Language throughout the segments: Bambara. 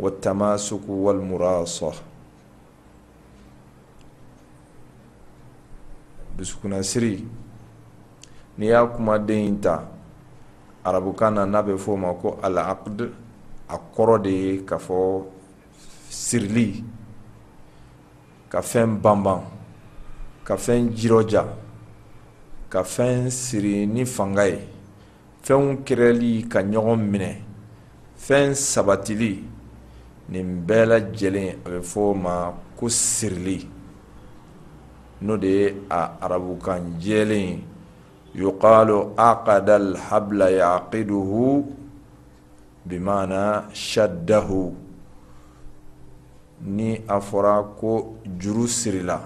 والتماسك والمراصة. Dusukunnasiri, n'i y'a kumaden in ta arabukan na, n'a bɛ fɔ o ma ko al-aqd, a kɔrɔ de ye k'a fɔ sirili, ka fɛn banban, ka fɛn jirɔja, ka fɛn siri ni fanga ye, fɛnw kɛrɛli ka ɲɔgɔn minɛ, fɛn sabatili. Nin bɛɛ lajɛlen a bɛ fɔ o ma ko sirili, n'o de ye a arabukan jɛlen ye. Yuqalu aqada alhabla yaqiduhu bimana shaddahu. Ni a fɔra ko juru sirila,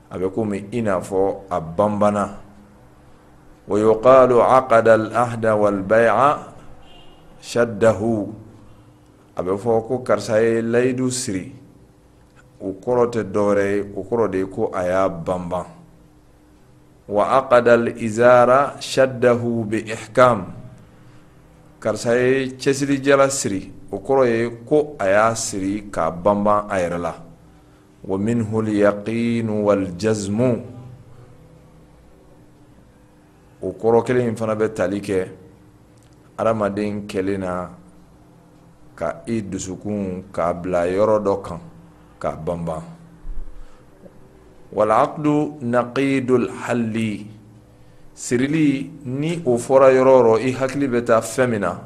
a bɛ komi i n'a fɔ a banbana. Wa yuqalu aqada al-ahda wal bay'a shaddahu. A bɛ fɔ ko karisa ye layidu siri, o kɔrɔ tɛ dɔwɛrɛ ye, o kɔrɔ de ye ko a y'a banban. Wa aqada al-izara shaddahu bi ihkam. Karisa ye cɛsirijala siri, o kɔrɔ ye ko a y'a siri k'a banban a yɛrɛ la. Wa minhu al-yaqinu wal jazmu. O kɔrɔ kelen in fana bɛ tali kɛ adamaden kɛlen na ka i dusukun k'a bila yɔrɔ dɔ kan k'a banban. Wal aqdu naqidul halli. Sirili, ni o fɔra yɔrɔ o yɔrɔ, i hakili bɛ taa fɛn min na,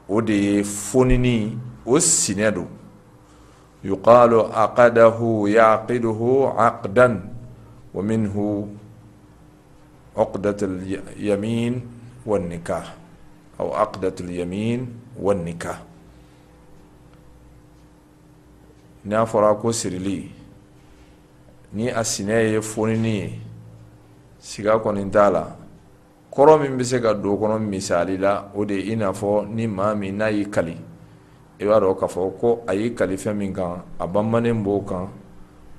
o de ye fonini, o sinɛ don. Yuqalu aqadahu yaqiduhu aqdan wa minhu uqdatul yamin wan nikah aw aqdatul yamin wan nikah. N'a fɔra ko sirili, ni a sinɛ ye fonini ye, siga kɔni t'a la, kɔrɔ min bɛ se ka don o kɔnɔ misali la, o de ye i n'a fɔ ni maa min n'a y'i kali, i b'a dɔn k'a fɔ ko a y'i kali fɛn min kan, a banbannen b'o kan,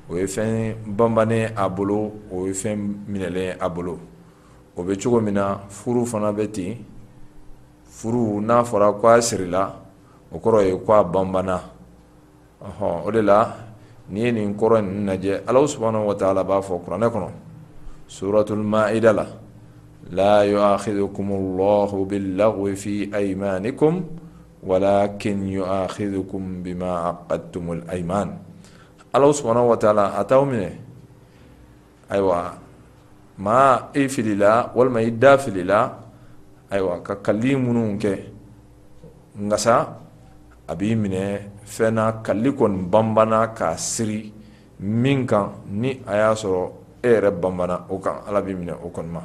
o ye fɛn banbannen a bolo, o ye fɛn minɛlen a bolo. O bɛ cogo min na, furu fana bɛ ten. Furu, n'a fɔra ko a sirila, o kɔrɔ ye ko a banbanna. Ɔhɔn, o de la n'i ye nin kɔrɔ ninnu lajɛ, Ala subahanahu wa taala b'a fɔ kuranɛ kɔnɔ suratul maida la: la yu'akhidhukumullahu billaghwi fi aymanikum walakin yu'akhidhukum bima aqadtumul ayman. Ala subahanahu wa taala a t'aw minɛ, ayiwa, maa i filila walima i da filila, ayiwa, ka kali minnu kɛ, nka sa a b'i minɛ fɛn na, kali kɔni banbanna k'a siri min kan, ni a y'a sɔrɔ e yɛrɛ banbanna o kan, Ala b'i minɛ o kɔni ma.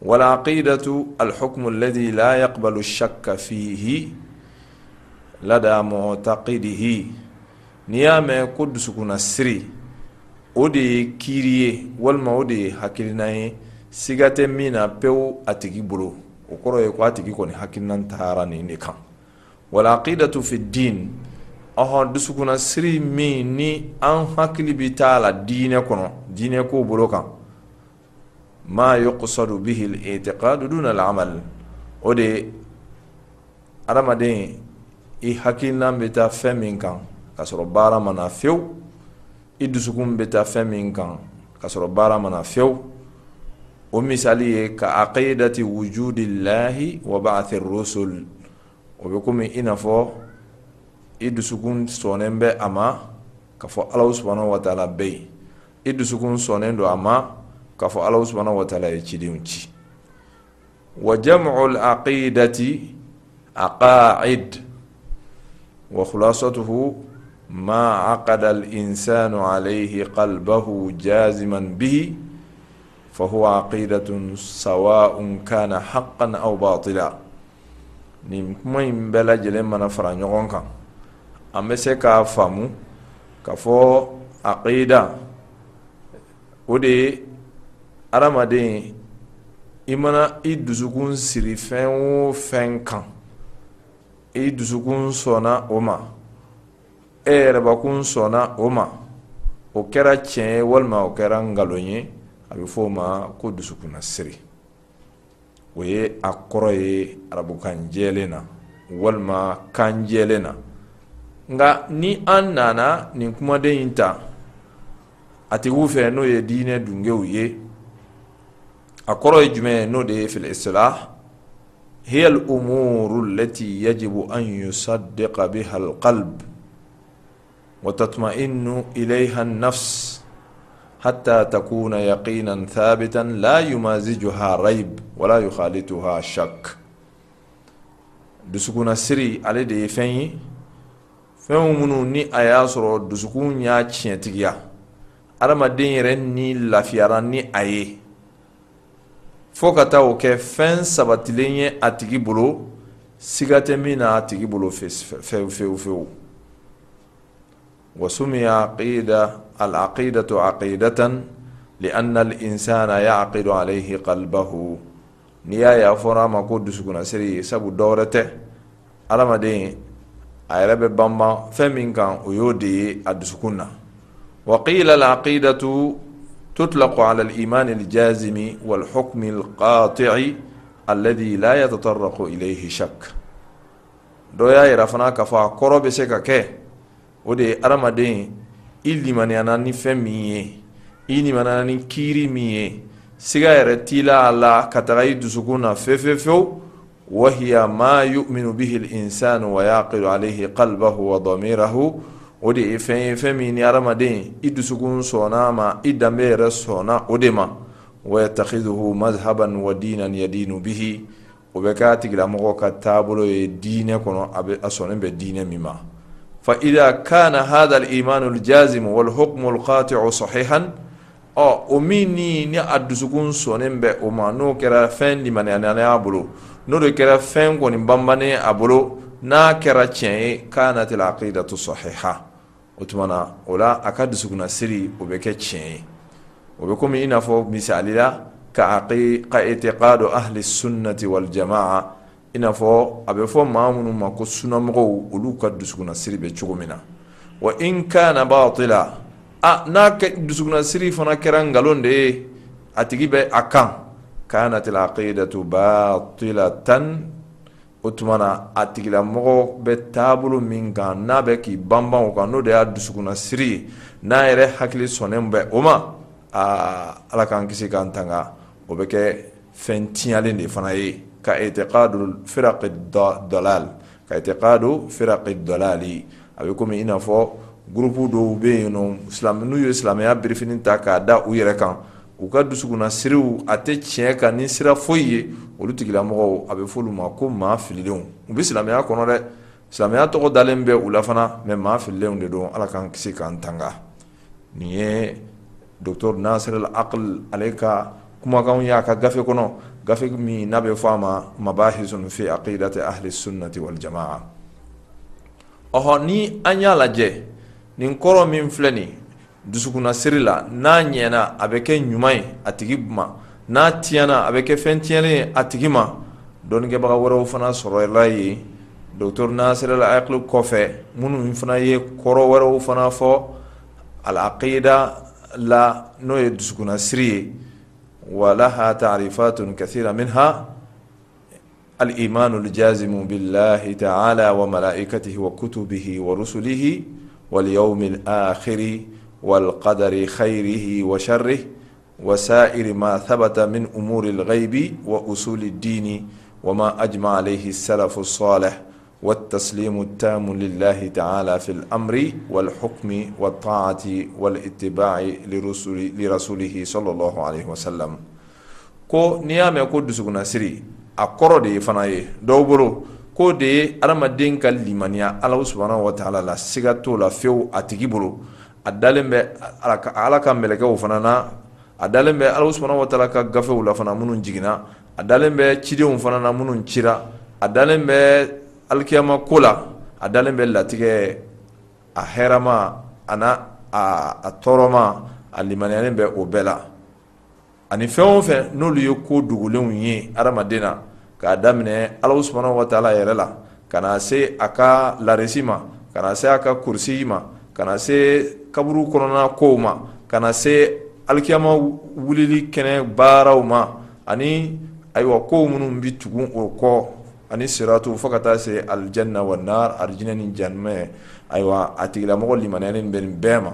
Wal aqidatu al hukmu alladhi la yaqbalu shakka fihi lada mu'taqidihi. N'i y'a mɛn ko dusukunna siri, o de ye kiiri ye walima o de ye hakilina ye, siga tɛ min na pewu a tigi bolo, o kɔrɔ ye ko a tigi kɔni hakilina taara nin de kan. Wal aqidatu fi din. Ɔhɔn, dusukunna siri min ni an hakili bɛ taa la diinɛ kɔnɔ, diinɛ ko bolo kan, ma yuqsadu bihi al-i'tiqadu duna al-amal, o de ye adamaden i hakilina bɛ taa fɛn min kan ka sɔrɔ baara ma na fewu, i dusukun bɛ taa fɛn min kan ka sɔrɔ baara ma na fewu. O misali ye ka aqidati wujudillahi wa ba'thi rusul. O bɛ komi i n'a fɔ i dusukun sɔnnen bɛ a ma k'a fɔ Ala subahanahu wa taala bɛ yen, i dusukun sɔnnen don a ma k'a fɔ Ala subahanahu wa taala ye cidenw ci. Wa jam'u al-aqidati aqaid wa khulasatuhu ma aqada al-insanu alayhi qalbahu jaziman bihi fahuwa aqidatun sawa'un kana haqqan aw batila. Nin kuma in bɛɛ lajɛlen mana fara ɲɔgɔn kan, an bɛ se k'a faamu k'a fɔ aqida, o de ye adamaden i mana i dusukun siri fɛn o fɛn kan, i dusukun sɔnna o ma, e yɛrɛbakun sɔnna o ma, o kɛra tiɲɛ ye walima o kɛra nkalon ye, a bɛ fɔ o ma ko dusukunnasiri. O ye a kɔrɔ ye arabukan jɛlen na. walima kan jɛlen na. Nka ni an nana nin kumaden in ta a tigiw fɛ, n'o ye diinɛ dungew ye, a kɔrɔ ye jumɛn ye? N'o de ye fil istilah hiya al umuru allati yajibu an yusaddiqa biha al qalb wa tatma'innu ilayha an nafs hatta takuna yaqinan thabitan la yumazijuha rayb wala yukhalituha shak. Dusukunnasiri, ale de ye fɛn ye, fɛn minnu ni a y'a sɔrɔ dusukun y'a tiɲɛtigiya, adamaden yɛrɛ ni lafiyara ni a ye, fo ka taa o kɛ fɛn sabatilen ye a tigi bolo, siga tɛ min na a tigi bolo fewu fewu fewu. Wa sumiya aqida al-aqidatu aqidatan li'anna al-insana ya'qidu alayhi qalbahu. N'i y'a ye a fɔra a ma ko dusukunnasiri, sabu dɔwɛrɛ tɛ, adamaden a yɛrɛ bɛ banban fɛn min kan, o y'o de ye a dusukun na. Wa qila al-aqidatu tutlaqu ala al-iman al-jazimi wal-hukm al-qati'i alladhi la yatatarraqu ilayhi shak. Dɔ y'a yira fana k'a fɔ a kɔrɔ bɛ se ka kɛ o de ye adamaden i limaniyana ni fɛn min ye, i limaniyana ni kiiri min ye, siga yɛrɛ t'i la a la ka taga i dusukun na fefefewu. Wa hiya ma yu'minu bihi al-insanu wa yaqilu alayhi qalbahu wa damirahu. O de ye fɛn ye, fɛn min ni adamaden i dusukun sɔnna a ma, i danbe yɛrɛ sɔnna o de ma. Wa yattakhidhuhu madhhaban wa dinan yadinu bihi. O bɛ k'a tigilamɔgɔ ka taabolo ye diinɛ kɔnɔ, a bɛ a sɔnnen bɛ diinɛ min ma. Fa idha kana hadha al-iman al-jazim wal hukm al-qati'u sahihan, ɔ o min ni a dusukun sɔnnen bɛ o ma, n'o kɛra fɛn limaniyalen y'a bolo, n'o de kɛra fɛn kɔni banbannen a bolo, n'a kɛra tiɲɛ ye, kanat al-aqidatu sahiha, o tuma na o la a ka dusukunnasiri o bɛ kɛ tiɲɛ ye. O bɛ komi i n'a fɔ misali la ka i'tiqadu ahli sunnati wal jamaa, i n'a fɔ a bɛ fɔ maa minnu ma ko sunamɔgɔw, olu ka dusukunnasiri bɛ cogo min na. Wa in kana batila, a n'a dusukunnasiri fana kɛra nkalon de ye a tigi bɛ a kan, kanat al-aqidatu batilatan, o tuma na a tigilamɔgɔ bɛ taabolo min kan, n'a bɛ k'i banban o kan, n'o de y'a dusukunnasiri ye, n'a yɛrɛ hakili sɔnnen bɛ o ma, aa Ala k'an kisi k'an tanga, o bɛ kɛ fɛn tiɲalen de fana ye. Ka i'tiqadu firaqi dalal, ka i'tiqadu firaqi dalali, a bɛ komi i n'a fɔ groupe dɔw bɛ yen nɔ, n'u ye silamɛya birifini ta k'a da u yɛrɛ kan, u ka dusukunnasiriw a tɛ tiɲɛ kan ni sira foyi ye, olu tigilamɔgɔw a bɛ f'olu ma ko maa fililenw. U bɛ silamɛya kɔnɔ dɛ, silamɛya tɔgɔ dalen bɛ u la fana, mais maa fililenw de don. Ala k'an kisi k'an tanga. Nin ye docteur Nasir Al-Aql ale ka kumakanw ye a ka gafe kɔnɔ, gafe min n'a bɛ fɔ a ma mabahisun fi aqidati ahli sunnati wal jamaa. Ɔhɔ, ni an y'a lajɛ nin kɔrɔ min filɛ nin dusukunnasiri la, n'a ɲɛna a bɛ kɛ ɲuman ye a tigi ma, n'a tiɲɛna a bɛ kɛ fɛn tiɲɛnen ye a tigi ma. Dɔnnikɛbaga wɛrɛw fana sɔrɔla yen docteur Nasir Al-Aql kɔfɛ, minnu fana ye kɔrɔ wɛrɛw fana fɔ al-aqida la, n'o ye dusukunnasiri ye. Walaha ta'rifatun kathira minha al-iman al-jazim billahi ta'ala wa malaikatihi wa kutubihi wa rusulihi wal yawmil akhir wal qadari khayrihi wa sharrihi wa sa'iri ma thabata min umuri al-ghaybi wa usuli ad-dini wa ma ajma alayhi as-salafu as-salih والتسليم التام لله تعالى في الأمر والحكم والطاعة والاتباع لرسوله صلى الله عليه وسلم. Ko n'i y'a mɛn ko dusukunnasiri, a kɔrɔ de ye fana ye dɔw bolo k'o de ye adamaden ka limaniya Ala subahanahu wa taala la, siga t'o la fewu a tigi bolo, a dalen bɛ Ala ka mɛlɛkɛw fana na, a dalen bɛ Ala subahanahu wa taala ka gafew la fana minnu jiginna, a dalen bɛ cidenw fana na minnu cira, a dalen bɛ alikiyama ko la, a dalen bɛ latigɛ a hɛrɛma a n'a a tɔɔrɔma, a limaniyalen bɛ o bɛɛ la, ani fɛn o fɛn n'olu ye ko dogolenw ye adamaden na, k'a daminɛ Ala subahanahu wa taala yɛrɛ la ka na se a ka laresi ma, ka na se a ka kurusi ma, ka na se kaburu kɔnɔna kow ma, ka na se alikiyama wulili kɛnɛ baaraw ma, ani ayiwa kow minnu bɛ tugu o kɔ. ani siratu fo ka taa se aljanna wa nar, arijinɛ ni jahanamɛ. Ayiwa, a tigilamɔgɔ limaniyalen bɛ nin bɛɛ ma.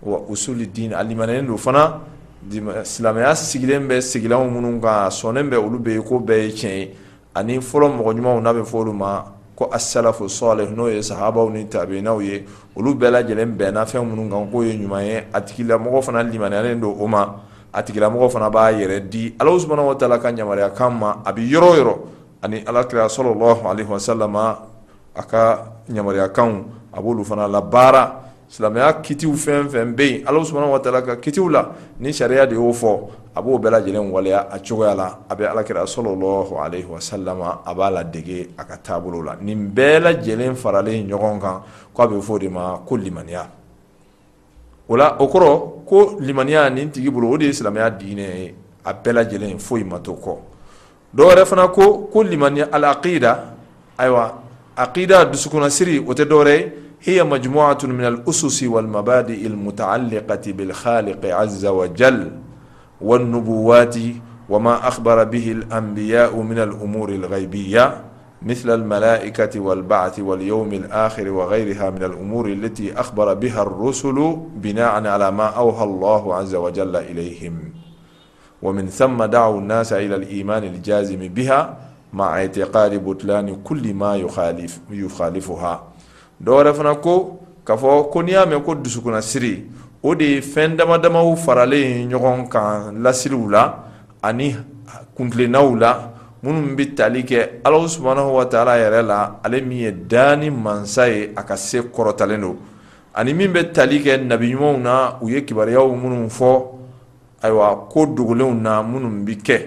Wa usuli din, a limaniyalen don fana silamɛya sigilen bɛ sigilanw minnu kan, a sɔnnen bɛ olu bɛɛ ye, ko bɛɛ ye tiɲɛ ye. Ani fɔlɔ mɔgɔ ɲumanw, n'a bɛ fɔ olu ma ko asalafu salih, n'o ye sahabaw ni tabiinaw ye, olu bɛɛ lajɛlen bɛnna fɛn minnu kan k'o ye ɲuman ye, a tigilamɔgɔ fana limaniyalen don o ma. A tigilamɔgɔ fana b'a yɛrɛ di Ala subahanahu wa taala ka yamaruya kan ma, a bɛ yɔrɔ o yɔrɔ, ani Ala kira sallallahu alaihi wasallam a ka yamaruyakanw, a b'olu fana labaara. Silamɛya kitiw fɛn fɛn bɛ yen, Ala subahanahu wa taala ka kitiw la, ni sariya de y'o fɔ, a b'o bɛɛ lajɛlen waleya a cogoya la. A bɛ Ala kira sallallahu alaihi wasallam, a b'a ladege a ka taabolo la. Nin bɛɛ lajɛlen faralen ɲɔgɔn kan, k'a bɛ fɔ o de ma ko limaniya. O la, o kɔrɔ ko limaniya nin tigi bolo, o de ye silamɛya diinɛ ye a bɛɛ lajɛlen, foyi ma to kɔ. Dɔw wɛrɛ fana ko ko limaniya al-aqida, ayiwa, aqida dusukunnasiri, o tɛ dɔwɛrɛ ye, hiya majmu'atun min al-ususi wal mabadi'i al-muta'alliqati bil khaliqi azza wa jal wan nubuwati wa ma akhbara bihi al-anbiya'u min al-umuri al-ghaybiyya مثل الملائكة والبعث واليوم الآخر وغيرها من الأمور التي أخبر بها الرسل بناء على ما أوحى الله عز وجل إليهم ومن ثم دعوا الناس إلى الإيمان الجازم بها مع اعتقاد بطلان كل ما يخالف يخالفها. Dɔw wɛrɛ fana ko k'a fɔ ko n'i y'a mɛn ko dusukunnasiri, o de ye fɛn dama damaw faralen ɲɔgɔn kan lasiriw la ani kuntilennaw la, minnu bɛ tali kɛ Ala subahanahu wa taala yɛrɛ la, ale min ye danni mansa ye, a ka se kɔrɔtalen don, ani min bɛ tali kɛ nabi ɲumanw na, u ye kibaruyaw minnu fɔ, ayiwa, ko dogolenw na minnu bɛ kɛ,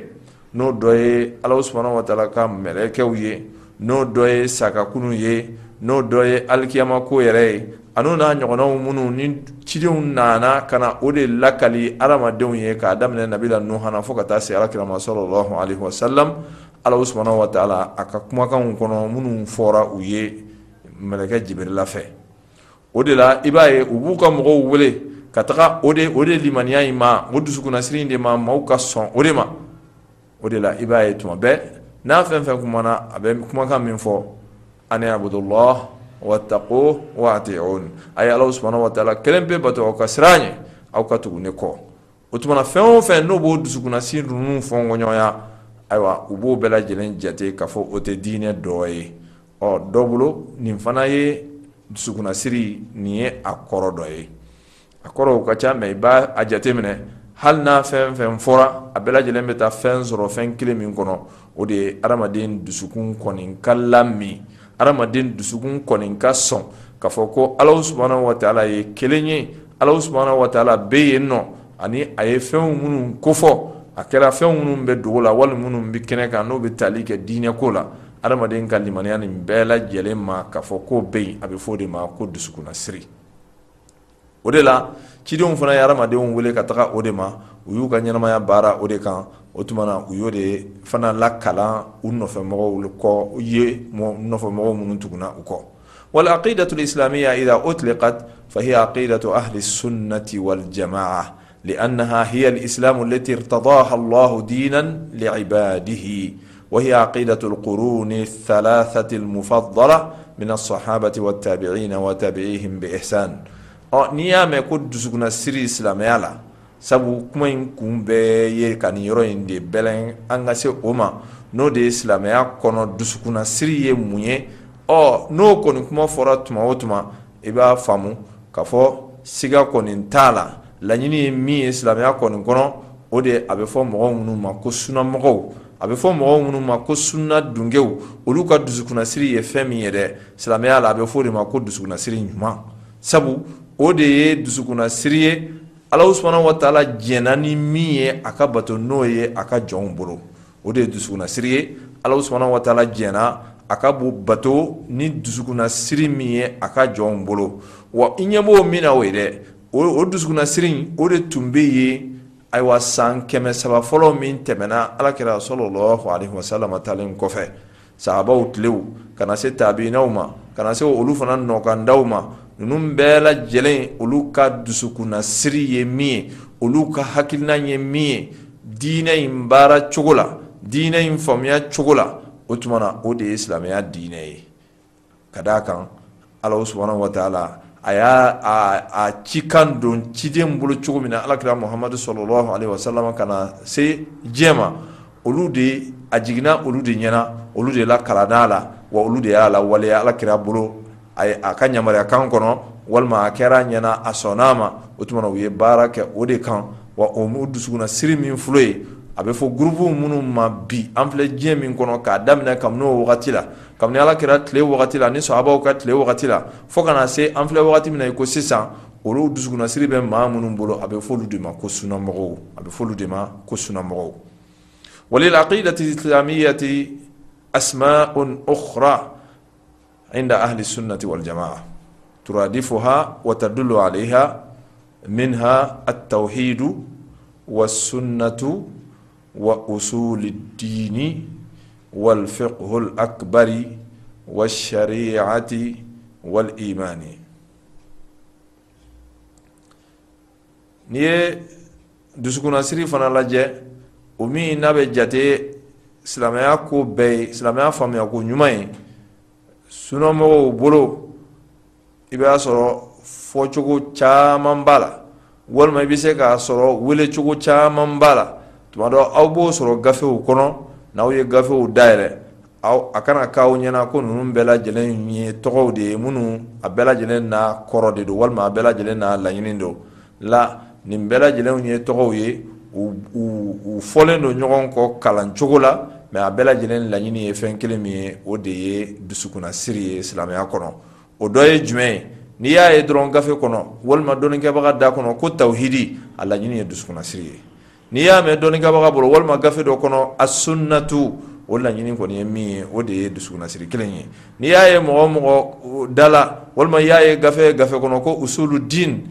n'o dɔ ye Ala subahanahu wa taala ka mɛlɛkɛw ye, n'o dɔ ye sakakunu ye, n'o dɔ ye alikiyama ko yɛrɛ ye, ani n'a ɲɔgɔnnaw minnu ni cidenw nana ka na o de lakali adamadenw ye, k'a daminɛ nabila Nuhana fo ka taa se Alakira ma sallallahu alaihi wasallam, Ala subahanahu wa taala a ka kumakanw kɔnɔ minnu fɔra u ye mɛlɛkɛ Jibirila fɛ. O de la, i b'a ye u b'u ka mɔgɔw wele ka taga o de limaniya in ma, o dusukunnasiri in de ma, maaw ka sɔn o de ma. O de la, i b'a ye tuma bɛɛ n'a fɛn fɛn kumana, a bɛ kumakan min fɔ: ani abudullah wattaqu wa ati'un, a ye Ala subahanahu wa taala kelen pe bato, aw ka siran ɲɛ, aw ka tugu ne kɔ. O tuma na, fɛn o fɛn n'o b'o dusukunnasiri ninnu fɔnkɔɲɔgɔnya, ayiwa, u b'o bɛɛ lajɛlen jate k'a fɔ o tɛ diinɛ dɔ ye. Ɔ, dɔ bolo, nin fana ye dusukunnasiri nin ye a kɔrɔ dɔ ye. A kɔrɔw ka ca, mɛ i b'a a jateminɛ, hali n'a fɛn fɛn fɔra, a bɛɛ lajɛlen bɛ taa fɛn sɔrɔ fɛn kelen min kɔnɔ, o de ye adamaden dusukun kɔni ka lami, adamaden dusukun kɔni ka sɔn k'a fɔ ko Ala subahanahu wa taala ye kelen ye, Ala subahanahu wa taala bɛ yen nɔ, ani a ye fɛn minnu kofɔ, a kɛra fɛn minnu bɛ dogo la walima minnu bɛ kɛnɛ kan, n'o bɛ tali kɛ diinɛ ko la, adamaden ka limaniya nin bɛɛ lajɛlen ma k'a fɔ ko bɛ yen, a bɛ fɔ o de ma ko dusukunnasiri. O de la, cidenw fana ye adamadenw wele ka taga o de ma, u y'u ka ɲɛnamaya baara o de kan. O tuma na, u y'o de fana lakalan u nɔfɛmɔgɔw kɔ ye, nɔfɛmɔgɔw minnu tuguna u kɔ. Wal aqidatu al-islamiyya idha utliqat fa hiya aqidatu ahli sunnati wal jama'a لأنها هي الإسلام التي ارتضاها الله دينا لعباده وهي عقيدة القرون الثلاثة المفضلة من الصحابة والتابعين وتابعيهم بإحسان. Ɔ, n'i y'a mɛn ko dusukunnasiri silamɛya la, sabu kuma in kun bɛɛ ye ka nin yɔrɔ in de bɛlɛn an ka se o ma, n'o de ye silamɛya kɔnɔ dusukunnasiri ye mun ye. Ɔ, n'o kɔni kuma fɔra tuma o tuma, i b'a faamu k'a fɔ siga kɔni t'a la, laɲini ye min ye silamɛya kɔni kɔnɔ, o de a bɛ fɔ mɔgɔw minnu ma ko sunamɔgɔw, a bɛ fɔ mɔgɔw minnu ma ko sunna dungew, olu ka dusukunnasiri ye fɛn min ye dɛ silamɛya la, a bɛ fɔ o de ma ko dusukunnasiri ɲuman, sabu o de ye dusukunnasiri ye Ala subahanahu wa taala jɛnna ni min ye a ka bato, n'o ye a ka jɔnw bolo. O de ye dusukunnasiri ye Ala subahanahu wa taala jɛnna a ka bato ni dusukunnasiri min ye a ka jɔnw bolo. Wa i ɲɛ b'o min na, o ye dɛ, o dusukunnasiri, o de tun bɛ yen, ayiwa, san 300 fɔlɔ min tɛmɛna Alakira sallallahu alaihi wasallam talen kɔfɛ, sahabaw tilew ka na se tabiinaw ma, ka na se olu fana nɔkandaw ma, ninnu bɛɛ lajɛlen, olu ka dusukunnasiri ye min ye, olu ka hakilina ye min ye diinɛ in baara cogo la, diinɛ in faamuya cogo la, o O tuma na o de ye silamɛya diinɛ ye. Ka d'a kan Ala subahanahu wa taala a y'a a cikan don ciden bolo cogo min na, alakira Muhamadu sallallahu alaihi wasallam ka na se diɲɛ ma, olu de a jiginna olu de ɲɛna, olu de la kalanna la, wa olu de y'a lawaleya alakira bolo a ka yamaruya kan kɔnɔ, walima a kɛra a ɲɛna, a sɔnna a ma. O tuma na u ye baara kɛ o de kan. Wa o dusukunnasiri min filɛ ye, a bɛ fɔ groupe minnu ma bi, an filɛ diɲɛ min kɔnɔ, k'a daminɛ kabini o wagati la, kabini ala kira tile wagati la ni sahabaw ka tile wagati la, fo ka na se an filɛ wagati min na i ko sisan, olu dusukunnasiri bɛ maa minnu bolo, a bɛ fɔ olu de ma ko sunamɔgɔw, a bɛ fɔ olu de ma ko sunamɔgɔw. Walil aqidati islamiyati asma'un ukhra inda ahli sunnati wal jamaa turadifuha wa tadullu alayha minha at-tawhidu was sunnatu wa usuli dini wal fiqhul akbari wash shari'ati wal imani. N'i ye dusukunnasiri fana lajɛ, o min n'a bɛ jate silamɛya ko bɛɛ ye, silamɛya faamuya ko ɲuman ye sunamɔgɔw bolo, i b'a sɔrɔ fɔcogo caman b'a la, walima i bɛ se k'a sɔrɔ welecogo caman b'a la. Tuma dɔ aw b'o sɔrɔ gafew kɔnɔ. N'aw ye gafew dayɛlɛ, aw a kana k'aw ɲɛna ko ninnu bɛɛ lajɛlen ye tɔgɔw de ye minnu a bɛɛ lajɛlen n'a kɔrɔ de don, walima a bɛɛ lajɛlen n'a laɲini don. La nin bɛɛ lajɛlen ye tɔgɔw ye, u fɔlen don ɲɔgɔn kɔ kalancogo la, mais a bɛɛ lajɛlen laɲini ye fɛn kelen min ye, o de ye dusukunnasiri ye silamɛya kɔnɔ. O dɔ ye jumɛn ye? N'i y'a ye dɔrɔn gafe kɔnɔ walima dɔnnikɛbaga da kɔnɔ ko tawhidi, a laɲini ye dusukunnasiri ye. N'i y'a mɛn dɔnnikɛbaga bolo walima gafe dɔ kɔnɔ as-sunnatu, o laɲini kɔni ye min ye, o de ye dusukunnasiri kelen ye. N'i y'a ye mɔgɔ o mɔgɔ da la walima i y'a ye gafe gafe kɔnɔ ko usulu din,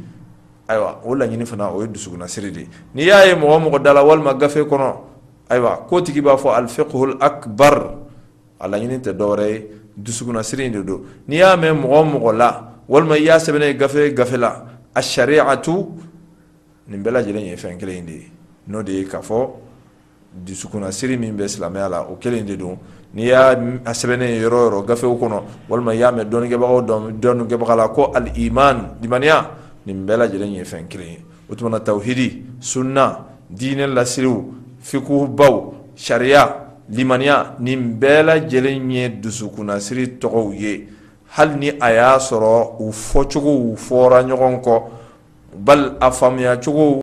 ayiwa o laɲini fana o ye dusukunnasiri de ye. N'i y'a ye mɔgɔ o mɔgɔ da la walima gafe kɔnɔ, ayiwa ko tigi b'a fɔ al-fiqhul akbar, a laɲini tɛ dɔwɛrɛ ye, dusukunnasiri de don. N'i y'a mɛn mɔgɔ o mɔgɔ la walima i y'a sɛbɛnnen ye gafe gafe la as-shari'atu, nin bɛɛ lajɛlen ye fɛn kelen de ye, n'o de ye k'a fɔ dusukunnasiri min bɛ silamɛya la, o kelen de don. N'i y'a sɛbɛnnen ye yɔrɔ o yɔrɔ gafew kɔnɔ, walima i y'a mɛn dɔnnikɛbaga la ko al-iman, limaniya, nin bɛɛ lajɛlen ye fɛn kelen ye. O tuma na tawhidi, sunna, diinɛ lasiriw, fikubaw, sariya, limaniya, nin bɛɛ lajɛlen ye dusukunnasiri tɔgɔw ye, hali ni a y'a sɔrɔ u fɔcogow fɔra ɲɔgɔn kɔ, bal a faamuya cogo.